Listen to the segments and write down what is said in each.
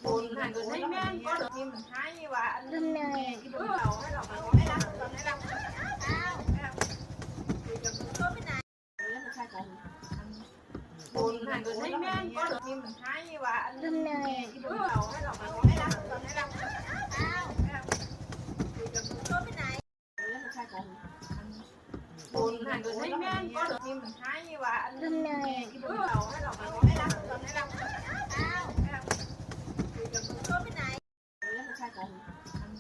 ບຸນຫັ້ນກໍໃຫ້ແມ່ນ ບໍ່ດອກນີ້ມັນໃຫ້ວ່າອັນ ເອີ ບຸນຫັ້ນກໍໃຫ້ແມ່ນ ບໍ່ດອກນີ້ມັນໃຫ້ວ່າອັນ ເອີ ບຸນຫັ້ນກໍໃຫ້ແມ່ນ ບໍ່ດອກນີ້ມັນໃຫ້ວ່າອັນ ເອີ ບຸນຫັ້ນກໍໃຫ້ແມ່ນ ບໍ່ດອກນີ້ມັນໃຫ້ວ່າອັນ ເອີ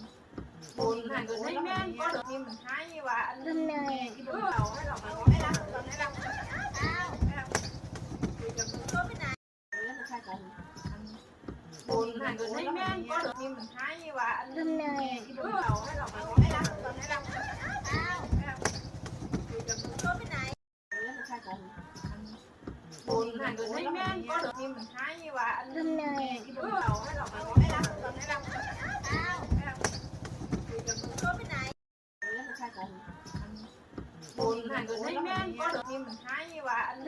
ບຸນຫັ້ນກໍໃຫ້ແມ່ນ ບໍ່ດອກນີ້ມັນໃຫ້ວ່າອັນ ເອີ ບຸນຫັ້ນກໍໃຫ້ແມ່ນ ບໍ່ດອກນີ້ມັນໃຫ້ວ່າອັນ ເອີ ບຸນຫັ້ນກໍໃຫ້ແມ່ນ ບໍ່ດອກນີ້ມັນໃຫ້ວ່າອັນ ເອີ ບຸນຫັ້ນກໍໃຫ້ແມ່ນ ບໍ່ດອກນີ້ມັນໃຫ້ວ່າອັນ ເອີ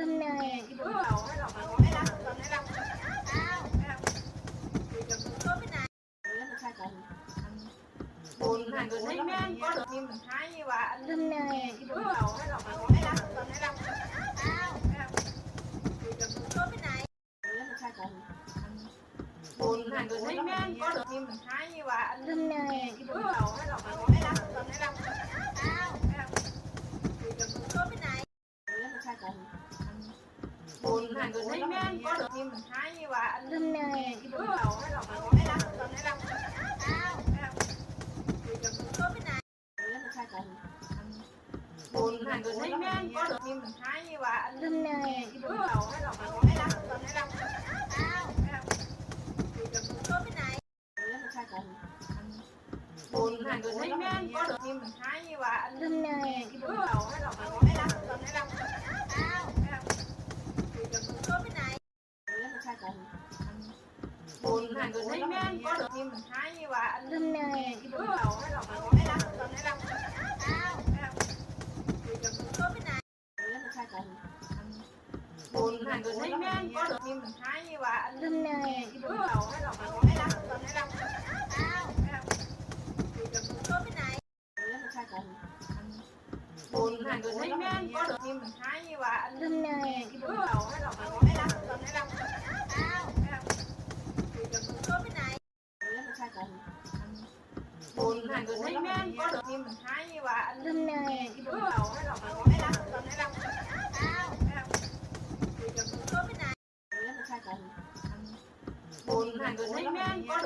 ບຸນຫັ້ນກໍໃຫ້ແມ່ນ ບໍ່ດອກນີ້ມັນໃຫ້ວ່າອັນ ເອີ ບຸນຫັ້ນກໍໃຫ້ແມ່ນ ບໍ່ດອກນີ້ມັນໃຫ້ວ່າອັນ ເອີ ບຸນຫັ້ນກໍໃຫ້ແມ່ນ ບໍ່ດອກນີ້ມັນໃຫ້ວ່າອັນ ເອີ ບຸນຫັ້ນກໍໃຫ້ແມ່ນ ບໍ່ດອກນີ້ມັນໃຫ້ວ່າອັນ ເອີ ບຸນຫັ້ນກໍໃຫ້ແມ່ນ ບໍ່ດອກນີ້ມັນໃຫ້ວ່າອັນ ເອີ ບຸນຫັ້ນກໍໃຫ້ແມ່ນ ບໍ່ດອກນີ້ມັນໃຫ້ວ່າອັນ ເອີ ບຸນຫັ້ນກໍໃຫ້ແມ່ນ ບໍ່ດອກນີ້ມັນໃຫ້ວ່າອັນ ເອີ ບຸນຫັ້ນກໍໃຫ້ແມ່ນ ບໍ່ດອກນີ້ມັນໃຫ້ວ່າອັນ ເອີ ບຸນຫັ້ນກໍໃຫ້ແມ່ນ ບໍ່ດອກ